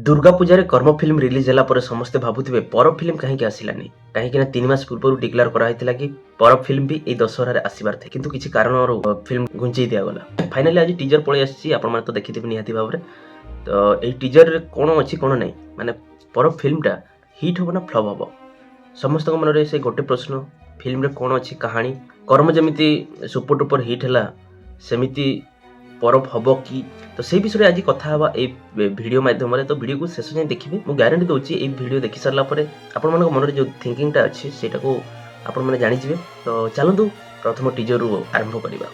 ଦୁର୍ଗା ପୂଜାରେ କର୍ମ film release ହେଲା ପରେ ସମସ୍ତେ ଭାବୁଥିବେ ପରବ ଫିଲ୍ମ କାହିଁକି ଆସିଲାନି, କାହିଁକି ନା 3 ମାସ ପୂର୍ବରୁ ଡିକ୍ଲେୟାର କରାହେଇଥିଲା କି ପରବ ଫିଲ୍ମ ବି ଏଇ ଦଶହରାରେ ଆସିବାର ଥିଲା। କିନ୍ତୁ କିଛି କାରଣରୁ ଫିଲ୍ମ ଘୁଞ୍ଚେଇ ଦିଆଗଲା। ଫାଇନାଲି ଆଜି ଟିଜର ପଳେଇ ଆସିଛି। ଆପଣମାନେ ତ ଦେଖିଥିବେ ନିହାତି ଭାବରେ। ତ ଏଇ ଟିଜରରେ କ'ଣ ଅଛି, କ'ଣ ନାହିଁ, ମାନେ ପରବ ଫିଲ୍ମଟା ହିଟ୍ ହେବ ନା ଫ୍ଲପ୍ ହେବ, ସମସ୍ତଙ୍କ ମନରେ ସେ ଗୋଟେ ପ୍ରଶ୍ନ। ଫିଲ୍ମରେ କ'ଣ ଅଛି କାହାଣୀ? କର୍ମ ଯେମିତି ସୁପର ଡୁପର ହିଟ୍ ହେଲା, ସେମିତି ପରବ ହବ କି? ତ ସେଇ ବିଷୟରେ ଆଜି କଥା ହେବା ଏଇ ଭିଡ଼ିଓ ମାଧ୍ୟମରେ। ତ ଭିଡ଼ିଓକୁ ଶେଷ ଯାଏଁ ଦେଖିବେ। ମୁଁ ଗ୍ୟାରେଣ୍ଟି ଦେଉଛି, ଏଇ ଭିଡ଼ିଓ ଦେଖି ସାରିଲା ପରେ ଆପଣମାନଙ୍କ ମନରେ ଯେଉଁ ଥିଙ୍କିଂଟା ଅଛି, ସେଇଟାକୁ ଆପଣମାନେ ଜାଣିଯିବେ। ତ ଚାଲନ୍ତୁ, ପ୍ରଥମ ଟିଜରରୁ ଆରମ୍ଭ କରିବା।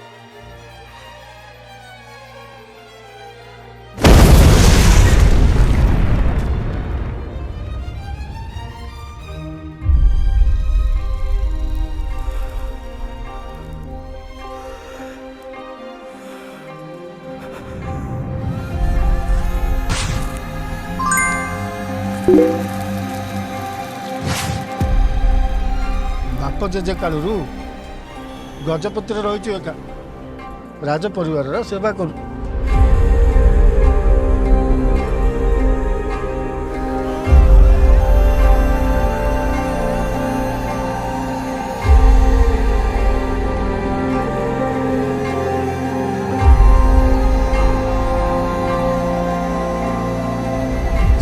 ବାପ ଜେଜେ କାଳରୁ ଗଜପତିରେ ରହିଛୁ, ଏକା ରାଜ ପରିବାରର ସେବା କରୁ।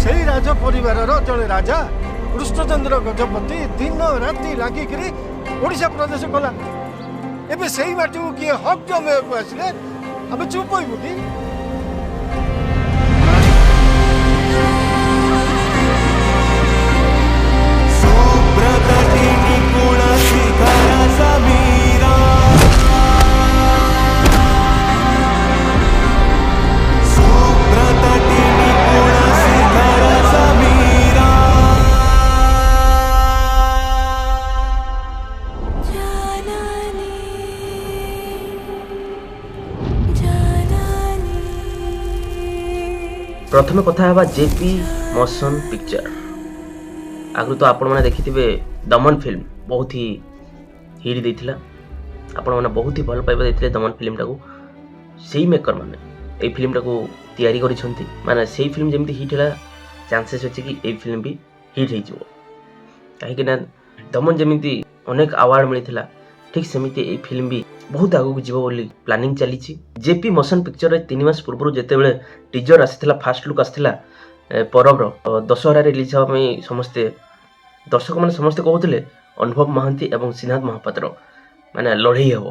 ସେଇ ରାଜ ପରିବାରର ଜଣେ ରାଜା କୃଷ୍ଣଚନ୍ଦ୍ର ଗଜପତି ଦିନ ରାତି ଲାଗିକିରି ଓଡ଼ିଶା ପ୍ରଦେଶ କଲା। ଏବେ ସେଇ ମାଟିକୁ କିଏ ହକ୍ ଜମେଇବାକୁ ଆସିଲେ ଆମେ ଚୁପ୍ ରହିବୁ କି? ସୁବ୍ରତଟିନି କୁଳ ଶିଖର ସମୀରା, ସୁବ୍ରତଟିନି କୁଳ ଶିଖର ସମୀରା। ଜାନନୀ ଜାନନୀ। ପ୍ରଥମେ କଥା ହେବା ଜେପି ମୋସନ ପିକ୍ଚର। ଆଗରୁ ତ ଆପଣମାନେ ଦେଖିଥିବେ, ଦମନ ଫିଲ୍ମ ବହୁତ ହି ହିଟ୍ ଦେଇଥିଲା। ଆପଣମାନେ ବହୁତ ହି ଭଲ ପାଇବା ଦେଇଥିଲେ ଦମନ ଫିଲ୍ମଟାକୁ। ସେଇ ମେକର ମାନେ ଏଇ ଫିଲ୍ମଟାକୁ ତିଆରି କରିଛନ୍ତି। ମାନେ ସେଇ ଫିଲ୍ମ ଯେମିତି ହିଟ୍ ହେଲା, ଚାନ୍ସେସ୍ ଅଛି କି ଏଇ ଫିଲ୍ମ ବି ହିଟ୍ ହେଇଯିବ। କାହିଁକି ନା ଦମନ ଯେମିତି ଅନେକ ଆୱାର୍ଡ଼ ମିଳିଥିଲା, ଠିକ୍ ସେମିତି ଏଇ ଫିଲ୍ମ ବି ବହୁତ ଆଗକୁ ଯିବ ବୋଲି ପ୍ଲାନିଂ ଚାଲିଛି। ଜେପି ମୋସନ ପିକ୍ଚରରେ 3 ମାସ ପୂର୍ବରୁ ଯେତେବେଳେ ଟିଜର ଆସିଥିଲା, ଫାଷ୍ଟ ଲୁକ୍ ଆସିଥିଲା ପରବର, ଦଶହରାରେ ରିଲିଜ୍ ହେବା ପାଇଁ ସମସ୍ତେ ଦର୍ଶକମାନେ ସମସ୍ତେ କହୁଥିଲେ ଅନୁଭବ ମହାନ୍ତି ଏବଂ ସିଦ୍ଧାନ୍ତ ମହାପାତ୍ର ମାନେ ଲଢ଼େଇ ହେବ।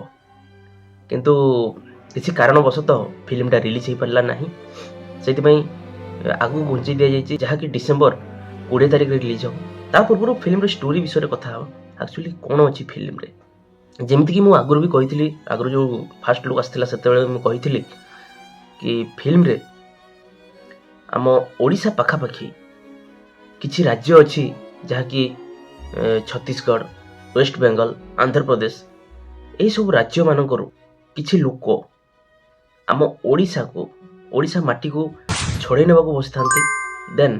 କିନ୍ତୁ କିଛି କାରଣବଶତଃ ଫିଲ୍ମଟା ରିଲିଜ୍ ହେଇପାରିଲା ନାହିଁ। ସେଥିପାଇଁ ଆଗକୁ ଘୁଞ୍ଚେଇ ଦିଆଯାଇଛି, ଯାହାକି ଡିସେମ୍ବର 20 ତାରିଖରେ ରିଲିଜ୍ ହେବ। ତା ପୂର୍ବରୁ ଫିଲ୍ମର ଷ୍ଟୋରି ବିଷୟରେ କଥା ହେବ। ଆକ୍ଚୁଆଲି କ'ଣ ଅଛି ଫିଲ୍ମରେ? ଯେମିତିକି ମୁଁ ଆଗରୁ ବି କହିଥିଲି, ଆଗରୁ ଯେଉଁ ଫାଷ୍ଟ ଲୁକ୍ ଆସିଥିଲା ସେତେବେଳେ ମୁଁ କହିଥିଲି କି ଫିଲ୍ମରେ ଆମ ଓଡ଼ିଶା ପାଖାପାଖି କିଛି ରାଜ୍ୟ ଅଛି, ଯାହାକି ଛତିଶଗଡ଼, ୱେଷ୍ଟବେଙ୍ଗଲ, ଆନ୍ଧ୍ରପ୍ରଦେଶ, ଏହିସବୁ ରାଜ୍ୟମାନଙ୍କରୁ କିଛି ଲୋକ ଆମ ଓଡ଼ିଶାକୁ, ଓଡ଼ିଶା ମାଟିକୁ ଛଡ଼େଇ ନେବାକୁ ବସିଥାନ୍ତି। ଦେନ୍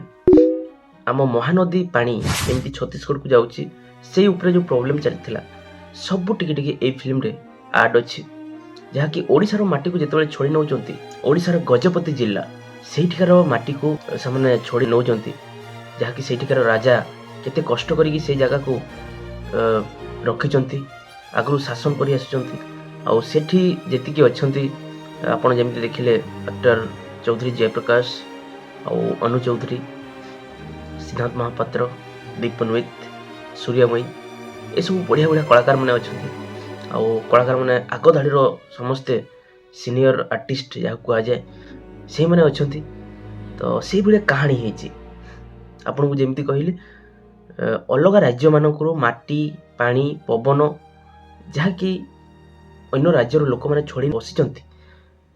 ଆମ ମହାନଦୀ ପାଣି କେମିତି ଛତିଶଗଡ଼କୁ ଯାଉଛି, ସେଇ ଉପରେ ଯେଉଁ ପ୍ରୋବ୍ଲେମ୍ ଚାଲିଥିଲା, ସବୁ ଟିକେ ଟିକେ ଏଇ ଫିଲ୍ମରେ ଆଡ଼୍ ଅଛି। ଯାହାକି ଓଡ଼ିଶାର ମାଟିକୁ ଯେତେବେଳେ ଛଡ଼େଇ ନେଉଛନ୍ତି, ଓଡ଼ିଶାର ଗଜପତି ଜିଲ୍ଲା, ସେଇଠିକାର ମାଟିକୁ ସେମାନେ ଛଡ଼େଇ ନେଉଛନ୍ତି, ଯାହାକି ସେଇଠିକାର ରାଜା କେତେ କଷ୍ଟ କରିକି ସେଇ ଜାଗାକୁ ରଖିଛନ୍ତି, ଆଗରୁ ଶାସନ କରି ଆସିଛନ୍ତି। ଆଉ ସେଠି ଯେତିକି ଅଛନ୍ତି, ଆପଣ ଯେମିତି ଦେଖିଲେ ଆକ୍ଟର ଚୌଧୁରୀ ଜୟପ୍ରକାଶ ଆଉ ଅନୁ ଚୌଧୁରୀ, ସିଦ୍ଧାନ୍ତ ମହାପାତ୍ର, ଦୀପନ୍ୱିତ, ସୂର୍ଯ୍ୟମୟୀ, ଏସବୁ ବଢ଼ିଆ ବଢ଼ିଆ କଳାକାରମାନେ ଅଛନ୍ତି। ଆଉ କଳାକାରମାନେ ଆଗ ଧାଡ଼ିର ସମସ୍ତେ ସିନିୟର ଆର୍ଟିଷ୍ଟ ଯାହାକୁ କୁହାଯାଏ, ସେଇମାନେ ଅଛନ୍ତି। ତ ସେଇଭଳିଆ କାହାଣୀ ହେଇଛି। ଆପଣଙ୍କୁ ଯେମିତି କହିଲି, ଅଲଗା ରାଜ୍ୟମାନଙ୍କରୁ ମାଟି, ପାଣି, ପବନ ଯାହାକି ଅନ୍ୟ ରାଜ୍ୟର ଲୋକମାନେ ଛଡ଼େଇ ବସିଛନ୍ତି,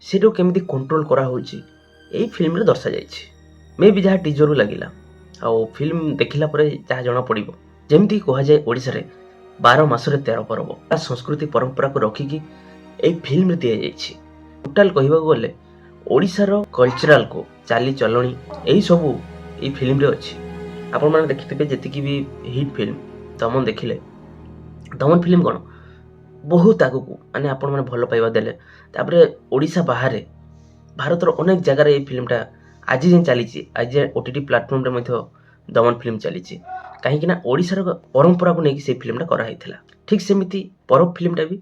ସେଇଟାକୁ କେମିତି କଣ୍ଟ୍ରୋଲ କରାହେଉଛି, ଏଇ ଫିଲ୍ମରେ ଦର୍ଶାଯାଇଛି। ମେ ବି ଯାହା ଟିଜରରୁ ଲାଗିଲା, ଆଉ ଫିଲ୍ମ ଦେଖିଲା ପରେ ଯାହା ଜଣାପଡ଼ିବ। ଯେମିତି କୁହାଯାଏ ଓଡ଼ିଶାରେ 12 ମାସରେ 13 ପର୍ବ, ତା ସଂସ୍କୃତି ପରମ୍ପରାକୁ ରଖିକି ଏଇ ଫିଲ୍ମରେ ଦିଆଯାଇଛି। ଟୋଟାଲ କହିବାକୁ ଗଲେ ଓଡ଼ିଶାର କଲଚରାଲକୁ, ଚାଲିଚଲଣି, ଏଇସବୁ ଏଇ ଫିଲ୍ମରେ ଅଛି। ଆପଣମାନେ ଦେଖିଥିବେ ଯେତିକି ବି ହିଟ୍ ଫିଲ୍ମ, ଦମନ ଦେଖିଲେ, ଦମନ ଫିଲ୍ମ କ'ଣ ବହୁତ ଆଗକୁ, ମାନେ ଆପଣମାନେ ଭଲ ପାଇବା ଦେଲେ। ତାପରେ ଓଡ଼ିଶା ବାହାରେ ଭାରତର ଅନେକ ଜାଗାରେ ଏଇ ଫିଲ୍ମଟା ଆଜି ଯାଏଁ ଚାଲିଛି। ଆଜି ଯାଏଁ ଓଟିଟି ପ୍ଲାଟଫର୍ମରେ ମଧ୍ୟ ଦମନ ଫିଲ୍ମ ଚାଲିଛି, କାହିଁକିନା ଓଡ଼ିଶାର ପରମ୍ପରାକୁ ନେଇକି ସେଇ ଫିଲ୍ମଟା କରାହେଇଥିଲା। ଠିକ୍ ସେମିତି ପରବ ଫିଲ୍ମଟା ବି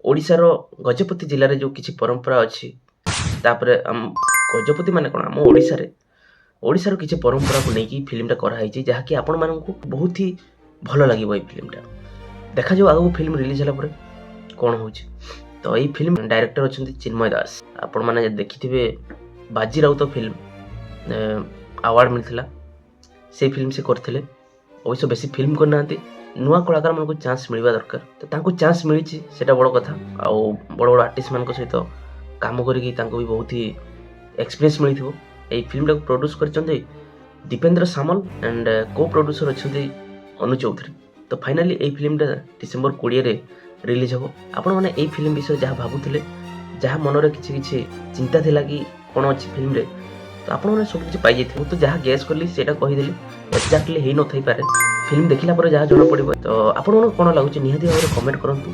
ଓଡ଼ିଶାର ଗଜପତି ଜିଲ୍ଲାରେ ଯେଉଁ କିଛି ପରମ୍ପରା ଅଛି, ତାପରେ ଆମ ଗଜପତି ମାନେ କ'ଣ, ଆମ ଓଡ଼ିଶାରେ ଓଡ଼ିଶାର କିଛି ପରମ୍ପରାକୁ ନେଇକି ଫିଲ୍ମଟା କରାହେଇଛି, ଯାହାକି ଆପଣମାନଙ୍କୁ ବହୁତ ହି ଭଲ ଲାଗିବ ଏଇ ଫିଲ୍ମଟା। ଦେଖାଯାଉ ଆଗକୁ ଫିଲ୍ମ ରିଲିଜ୍ ହେଲା ପରେ କ'ଣ ହେଉଛି। ତ ଏଇ ଫିଲ୍ମ ଡାଇରେକ୍ଟର ଅଛନ୍ତି ଚିନ୍ମୟ ଦାସ। ଆପଣମାନେ ଯଦି ଦେଖିଥିବେ, ବାଜି ରାଉତ ଫିଲ୍ମ ଆୱାର୍ଡ଼ ମିଳିଥିଲା, ସେଇ ଫିଲ୍ମ ସେ କରିଥିଲେ। ଅବଶ୍ୟ ବେଶୀ ଫିଲ୍ମ କରିନାହାନ୍ତି। ନୂଆ କଳାକାରମାନଙ୍କୁ ଚାନ୍ସ ମିଳିବା ଦରକାର, ତ ତାଙ୍କୁ ଚାନ୍ସ ମିଳିଛି, ସେଇଟା ବଡ଼ କଥା। ଆଉ ବଡ଼ ବଡ଼ ଆର୍ଟିଷ୍ଟମାନଙ୍କ ସହିତ କାମ କରିକି ତାଙ୍କୁ ବି ବହୁତ ହି ଏକ୍ସପିରିଏନ୍ସ ମିଳିଥିବ। ଏଇ ଫିଲ୍ମଟାକୁ ପ୍ରଡ୍ୟୁସ୍ କରିଛନ୍ତି Dipendra Samal and co producer ଅଛନ୍ତି ଅନୁ ଚୌଧୁରୀ। ତ ଫାଇନାଲି ଏଇ ଫିଲ୍ମଟା ଡିସେମ୍ବର 20ରେ ରିଲିଜ୍ ହେବ। ଆପଣମାନେ ଏଇ ଫିଲ୍ମ ବିଷୟରେ ଯାହା ଭାବୁଥିଲେ, ଯାହା ମନରେ କିଛି କିଛି ଚିନ୍ତା ଥିଲା କି କ'ଣ ଅଛି ଫିଲ୍ମରେ, ତ ଆପଣମାନେ ସବୁ କିଛି ପାଇଯାଇଥିବେ। ମୁଁ ତ ଯାହା ଗେସ୍ କଲି, ସେଇଟା କହିଦେଲି। ଏକ୍ଜାକ୍ଟଲି ହେଇନଥାଇପାରେ, ଫିଲ୍ମ ଦେଖିଲା ପରେ ଯାହା ଜଣାପଡ଼ିବ। ତ ଆପଣମାନଙ୍କୁ କ'ଣ ଲାଗୁଛି, ନିହାତି ଭାବରେ କମେଣ୍ଟ କରନ୍ତୁ।